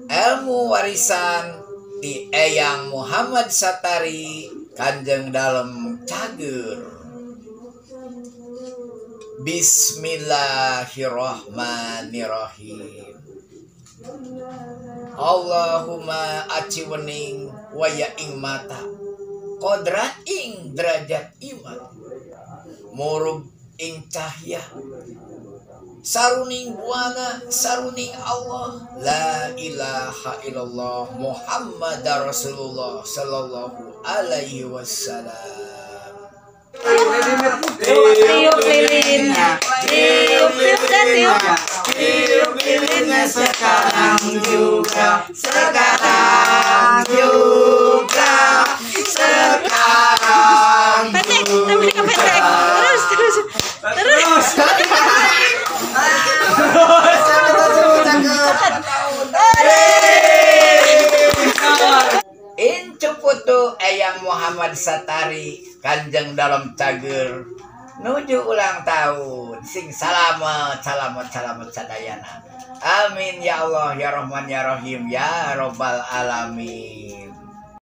Ilmu warisan ti Eyang Muhammad Satari Kanjeng Dalem Cager. Bismillahirrahmanirrahim. Allahumma aci wening waya ing mata, kodrat ing derajat iman, murub ing cahya, saruning buana saruning Allah, la ilaha illallah Muhammad Rasulullah sallallahu alaihi wasallam. Tiup lilinnya, tiup tiup tiup, tiup lilinnya sekarang juga, sekarang juga, sekarang. Petek, tapi kepetek. Terus terus terus. Incu putu Eyang Muhammad Satari Kanjeng Dalem Cager nuju ulang tahun, sing salamet salamet salamet sadayana. Amin ya Allah ya Rahman ya Rahim ya Robbal alamin.